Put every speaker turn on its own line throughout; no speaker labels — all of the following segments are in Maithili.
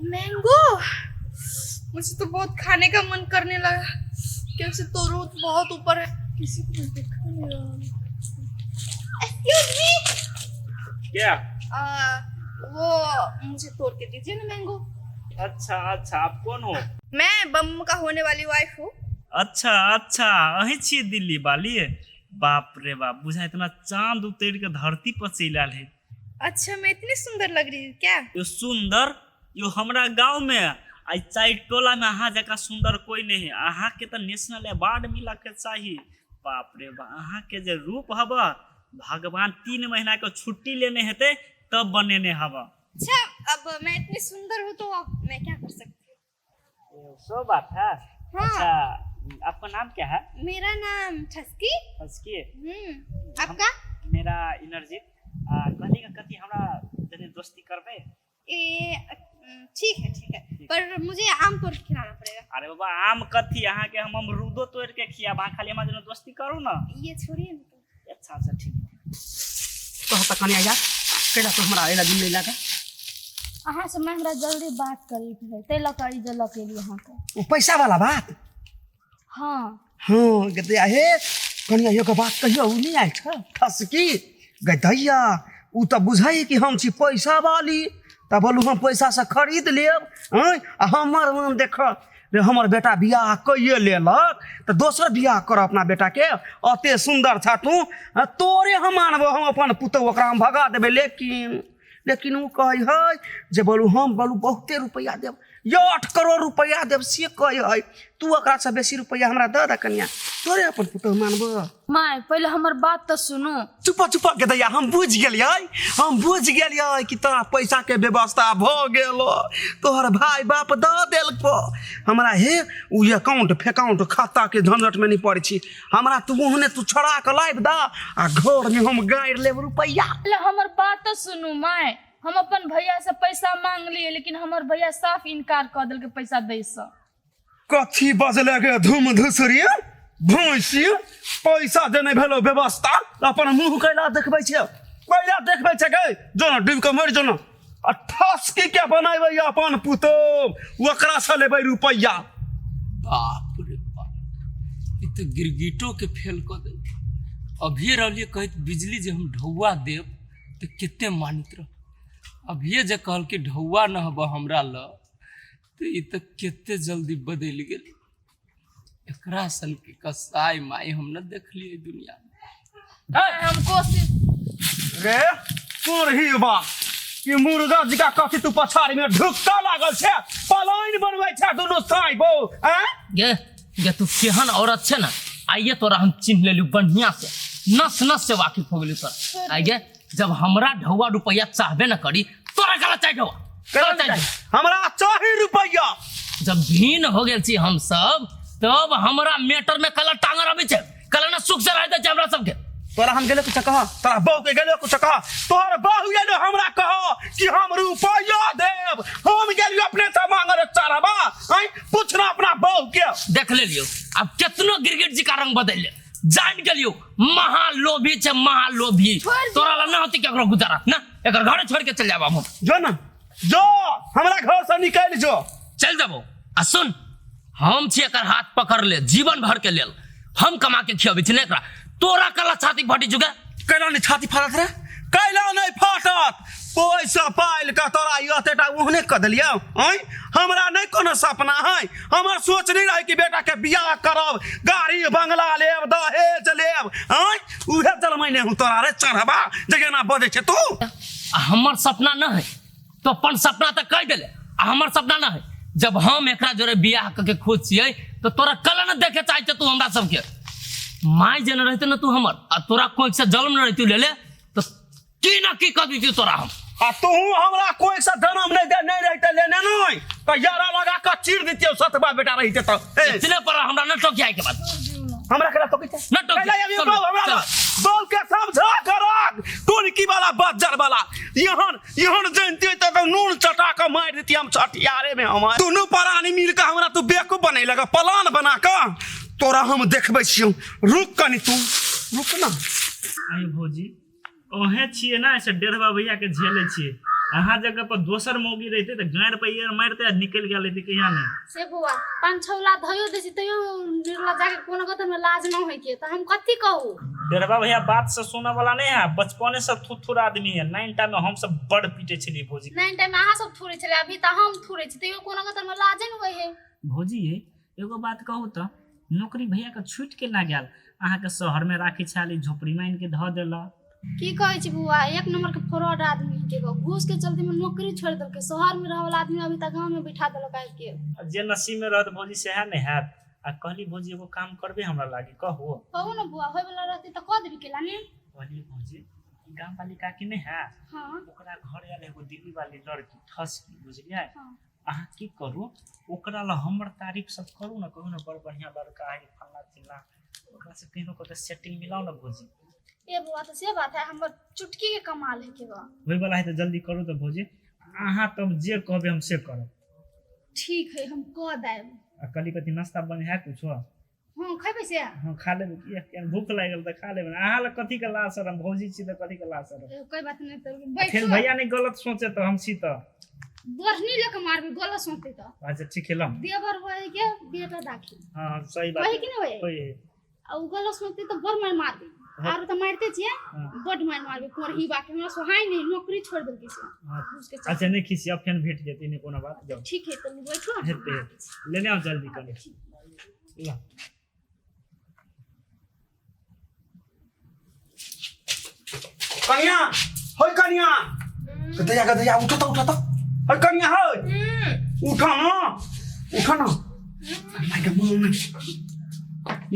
मैंगो मुझे तो बहुत खाने का मन करने लगा। कैसे तोड़ूं, तो बहुत ऊपर है, किसी को दिख नहीं रहा। Excuse me.
क्या?
वो मुझे तोड़ के दीजिए ना मैंगो।
अच्छा अच्छा, आप कौन हो?
मैं बम का होने वाली वाइफ हूँ।
अच्छा अच्छा, अहीं छियै दिल्ली वाली? बाप रे बाप, बुझा इतना चांद उतर के धरती पर चलि आयल है।
अच्छा, मैं इतनी सुंदर लग रही हूँ क्या?
यो सुंदर, यो हमरा गांव में आई चारि टोला में अहाँ जकाँ सुंदर कोई नहीं है। अहाँ के तऽ नेशनल अवार्ड मिलऽ के चाही। बाप रे बाप, अहाँ के जे रूप हब, भगवान 3 महीना के छुट्टी लेने हेतै तब बनेने हब।
अच्छा, अब मैं इतनी सुंदर हूँ तो अब मैं क्या कर सकती हूँ?
सो बात है।
हाँ।
अच्छा, आपका नाम क्या है?
मेरा नाम ठसकी।
ठसकी।
आपका?
मेरा इनर्जित। कहली का कथी हमरा जने दोस्ती करबै?
ए, ठीक है ठीक है, पर मुझे आम तोड़ के खिलाना पड़ेगा।
अरे बाबा, आम कथी, अहाँ के हम अमरूदो तोड़ के खियाब, अहाँ खाली हमरा जने दोस्ती करू ना।
ये छोड़िए ना तो।
अच्छा अच्छा ठीक।
कह तऽ कनिया यार, कैला तू हमरा एला दिन लैला के?
अहाँ से हमरा जल्दी बात करी के है, ताहि लऽ कऽ ई जे लऽ के एली अहाँके।
ओ पैसा वाला बात?
हाँ।
हाँ गदैया, हे कनिया, एगो बात कहियो, उ नहि आयल छ ठसकी गदैया? उ तऽ बुझै कि हम छी पैसा वाली, तऽ बोलू हम पैसा से खरीद लेब। आँय, आ हमर मन देख रे, हमर बेटा बियाह कैये लेलक तऽ दोसर बियाह कर अपना बेटाके। अते सुन्दर छा तू, आ तोरे हम मानबो, हम अपन पुतहु ओकरा हम भगा देबै। लेकिन लेकिन ओ कहै है जे बोलू हम बोलू बहुते रुपैआ देब, 8 करोड़ रुपैआ देब से कहै है। तू ओकरासँ बेसी रुपैआ हमरा दऽ दे कनिया, तोरे अपन पुतहु मानबो।
माय, पहिले हमर बात तऽ सुनू।
चुप चुप गदैया, हम बुझि गेलियै, हम बुझि गेलियै कि तोरा पैसाके व्यवस्था भऽ गेलो, तोहर भाय बाप दऽ देलको हमरा। हे, ओ अकाउंट फेकाउंट खाताके झंझटमे नहि पड़ै छी हमरा। तू ओहने तू छोड़ा कऽ लाबि दऽ आ घरमे हम गाड़ि लेब रुपैआ।
पहिले हमर बात तऽ सुनू माय। हम अपन भैया से पैसा मांगलियै, लेकिन हमर भैया साफ इनकार कऽ देलकै पैसा दै से।
कथी बजले गे धूम धुसरी भैंसी? पैसा देने भेलो व्यवस्था, अपन मुंह कैला देखबै छै, कैला देखबै छै गे? जो ना डूबि कऽ मरि जो ना। आ ठसकी के बनेबै अपन पुतोह, ओकरा से लेबै रुपैआ।
बाप रे बाप, ई तऽ गिरगिटो के फेल कऽ देलकै। अभिये रहलियै कहैत बिजली जे हम ढौआ देब तऽ कते मानैत रह। अभिये जे कहलकै ढौआ न हबऽ हमरा लग, तऽ ई तऽ कते जल्दी बदलि गेल। एकरा सन के कसाई माई हम न देखलियै दुनिया में।
हम कोशिश
रे कोरही बा, ई मुर्गा जिका कथी तू पछाड़ी में ढुक्का लागल छै, पलाइन बनबै छै दुनू साई बो हैं?
गे गे, तू केहन औरत छै ना, आइए तोरा हम चिन्ह लेलू बढ़िया से, नस नस से वाकिफ हो गेलू तोरा। आइए जब हमरा ढौआ रुपया चाहबे न करी, तोरा गला चाही ढौआ? तोरा चाही?
हमरा चाही रुपया।
जब भीन हो गेल छी हम सब, तब हमरा मेटर में कला टांगर अबै छै, कला ना सुख से रह दै छै हमरा सबके।
तोरा हम गेले कुछ कह, तोरा बहू के गेले कुछ कह, तोहर बहू गेलो हमरा कह कि हम रुपया देब, हम गेलियो अपने से मांगल चारबा। आइ पूछना अपना बहू के।
देख लेलियो, अब केतनो गिरगिट जी का रंग बदल ले, जान गेलियो महालोभी छै महालोभी। तोरा ला ना होती केकरो गुजारा ना, एकर घरे छोड़ के चल जाब हम।
जो ना जो, हमरा घर से निकल जो।
चल जाबो। आ सुन, हम छी एकर हाथ पकड़ ले जीवन भर के लेल, हम कमा के खियाबै छी ने एकरा, तोरा कला छाती फटी चुका।
कैला नहीं छाती फाटत रे? कैला नहीं फाटत? पैसा पाइल के तोरा ई एतेटा ओहने कऽ देलियौ। आँय, हमरा नहीं कोनो सपना है, हमर सोच नहीं रहे कि बेटा के बियाह करब, गाड़ी बंगला लेब, दहेज लेब। आँय, उहे जलमैने हूँ तोरा रे चढ़बा जे एना बजै छै तू।
आ हमर सपना न है तो अपन सपना तऽ कहि देले, आ हमर सपना न है। जब हम एकरा जोरे बियाह कऽ के खुश छियै तऽ तोरा कल न देखे चाहै छै तू हमरा सबके। माय जे न रहते न तू हमर, आ तोरा कोई से जन्म न रहती लेले तऽ की न की कऽ दैतियौ तोरा हम।
आ तू हमरा कोई से जन्म नहीं दे नहीं रहते लेने नहीं तो यारा लगा के चीर दितियौ सतबा बेटा रहते तो। ए,
इतने पर हमरा न टोकियाए के बाद।
हमरा केला टोकी छै?
न टोकी।
कैला अभी
चल,
बोल हमरा
चल।
लग। बोल के समझा करक टोनकी वाला बज्जर वाला यहन यहन जानती तो तो नून चटा के मार देती हम छठियारे में। हम दुनू प्राणी मिल के हमरा तू बेवकूफ बने लगा प्लान बना के। तोरा हम देखबै छियौ, रुक कनी तू रुक ना।
आई भौजी, ओहे छियै ना से डेढ़वा भैया के झेलै छियै। अहाँ जगह पर दोसर मौगी रहिते तऽ गाड़ि पर ईयर मारिते आ निकलि गेल रहिते कहिया नहि।
से बौआ पाँच छौ लाख धइयो दै छी तैयो निर्लज जाके कोनो गत में लाज न होय के, तऽ हम कथी कहू?
डेढ़बा भैया बात से सुनऽ वाला नहीं है, बचपने से थुथुर आदमी है। 9 टा में हम सब बड़ पीटे छलियै भौजी।
9 टा में अहाँ सब थुरै छलियै, अभी तऽ हम थुरै छी, तैयो कोनो गत में लाजे न होय है।
भौजी ये एगो बात कहू तऽ नौकरी भैया के छूटि केना गेल? अहाँके शहर में राखी छाली झोपड़ी में आनि के धऽ देलक।
की कहै छी बौआ, एक नंबर के फ्रॉड आदमी के गो। घूस के चलते में नौकरी छोड़ देलकै। शहर में रहे वाला आदमी अभी तक गांव में बैठा देलक आबि के।
आ जे नसीब में रहत भौजी सएह ने हैत। आ कहली भौजी एगो काम करबे हमरा लागी कहू?
कहू ने बौआ, होय वाला रहतै तऽ कऽ देबी केला ने।
कहली भौजी गाम वाली काकी नहि है?
हाँ।
ओकरा घर आयल एगो दिल्ली वाली लड़की ठसकी, बुझलियै?
हाँ।
अहाँ की करू ओकरा ला हमर तारीफ सब करू ने, कहू ने बड़ बढ़िया लड़का है फल्ला चिल्ला, ओकरा से केहनो कतौ सेटिंग मिलाउ ने भौजी।
ए बौआ तऽ से बात है, हमर चुटकी के कमाल है के बा।
होय वाला है तऽ जल्दी करू तऽ भौजी, अहाँ तब जे कहबै हम से करब।
ठीक है हम कऽ देब।
आ कहली कथी नाश्ता बने है कुछो?
हाँ खैबै से?
हाँ खा लेबै, किया भूख लागि गेल तऽ खा लेबै। अहाँ लग कथी के लाज शरम, भौजी छी तऽ कथी के लाज शरम?
ए, कोई बात नहीं तऽ
फेर
बैठू।
भैया नहीं गलत सोचे तऽ हम छी तऽ
बढ़नी लेके मारबै गलत सोचते तऽ।
अच्छा ठीक है लम।
देवर होय के बेटा दाखिल।
हाँ हाँ सही बात
वही कि नहीं होय?
होय है।
आ उ गलत सोचते तऽ बड़ मार मारबै।
हाँ।
आरो तऽ मारिते छियै,
हाँ।
बड मार मारबै कोरही बाके, हमरा सोहाय नहीं, नौकरी छोड़ देलकै से।
हाँ।
घूस के चलते।
अच्छा नहीं खिसिया, अब फेन भेट जेतै, नहीं कोनो बात, जाओ।
ठीक है तऽ बैठो।
हेतै, हेतै। लेने आओ जल्दी कनी। ला।
कनिया, होय कनिया। गदैया गदैया उठो तो, उठो तो। होय कनिया होय। उठो ना, उठो ना। माय के मुंह में।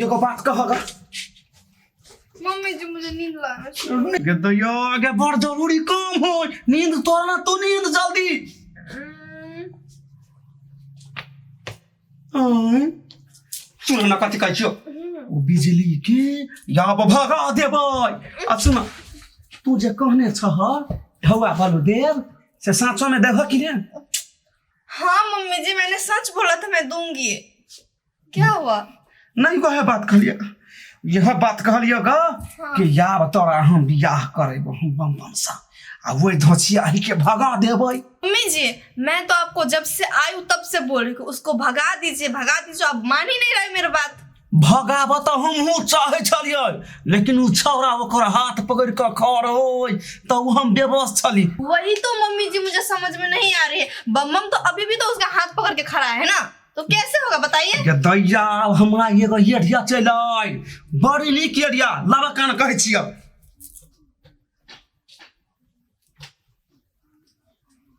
एगो बात कहगा।
मम्मी जी मुझे नींद लागे।
गदैया आगे बड़ जरूरी काम होय, नींद तोड़ ना तू, नींद जल्दी। आय, सुन ना कथी कहै छियौ, ओ बिजली के या भगा देबै। आ सुन, तू जे कहने छह ढौआ बालू देव, से साँचो में देबह कि ने?
हाँ मम्मी जी मैंने सच बोला था, मैं दूंगी। क्या हुआ?
नहीं वह बात कहलिए, यह बात कहलिए ग कि याब तोरा हम बियाह करेबो हम बम बम सा, आ वही धोचिया ही के भगा देबै।
मम्मी जी मैं तो आपको जब से आई हूँ तब से बोल रही हूँ उसको भगा दीजिए भगा दीजिए, आप मान ही नहीं रहे मेरे बात।
भगाबऽ तऽ हमहूँ चाहै छलियै, लेकिन उ छौड़ा ओकर हाथ पकड़ि कऽ खड़ होय तऽ उ हम बेबस छली।
वही तो मम्मी जी मुझे समझ में नहीं आ रही है, बम बम तो अभी भी तो उसका हाथ पकड़ के खड़ा है ना, तो कैसे होगा बताइए?
गे दैया हमरा एगो एरिया चलि आयल, बड़ी नीक एरिया, लाबऽ कान कहै छियौ।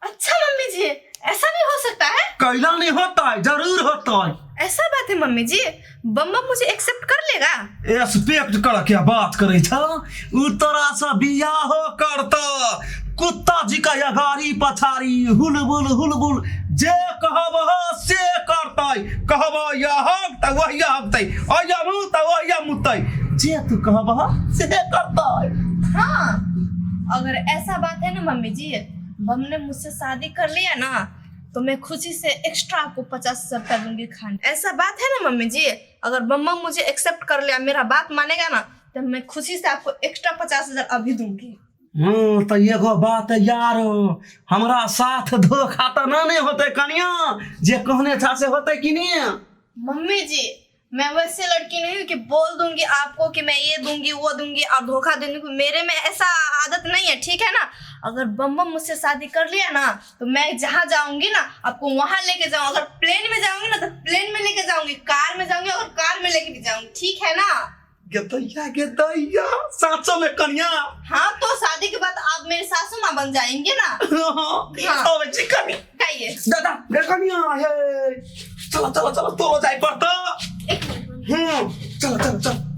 अच्छा मम्मी जी ऐसा भी हो सकता है?
कैला नहीं होता है, जरूर होता है।
ऐसा बात है मम्मी जी, बम बम मुझे एक्सेप्ट कर लेगा?
एक्सपेक्ट कर के बात करे छ, उ तोरा से बियाह करता, कुत्ता जी का अगाड़ी पछाड़ी हुलबुल हुलबुल जे कहब से करतै, कहब यहक त वही हकतै, अया मुँह त वही मुतै, जे तू कहब से करतै।
हाँ अगर ऐसा बात है ना मम्मी जी, बम ने मुझसे शादी कर लिया ना तो मैं खुशी से एक्स्ट्रा आपको 50,000 रुपया दूंगी खाने। ऐसा बात है ना मम्मी जी, अगर बम बम मुझे एक्सेप्ट कर लिया, मेरा बात मानेगा ना, तो मैं खुशी से आपको एक्स्ट्रा 50,000 अभी दूंगी।
हाँ तो एगो बात यार, हमरा साथ धोखा तो ना नहीं होते कनिया, जे कहने था से होते कि नहीं?
मम्मी जी मैं वैसे लड़की नहीं हूँ कि बोल दूंगी आपको कि मैं ये दूंगी वो दूंगी और धोखा दे दूंगी, मेरे में ऐसा आदत नहीं है, ठीक है ना? अगर बम बम मुझसे शादी कर लिया ना तो मैं जहाँ जाऊंगी ना आपको वहाँ लेके जाऊँ, अगर प्लेन में जाऊंगी ना तो प्लेन में लेके जाऊंगी, कार में जाऊंगी और कार में लेके भी जाऊंगी, ठीक है ना?
गेदैया गेदैया साँचो में कनिया।
हाँ तो शादी के बाद आप मेरे सासू माँ बन जाएंगे ना।
हाँ। अबै छी कनिया।
खाइए।
दादा गे कनिया, हे चलो चलो चलो तोरो जाय पड़ता।
एक मिनट।
चलो चलो चलो।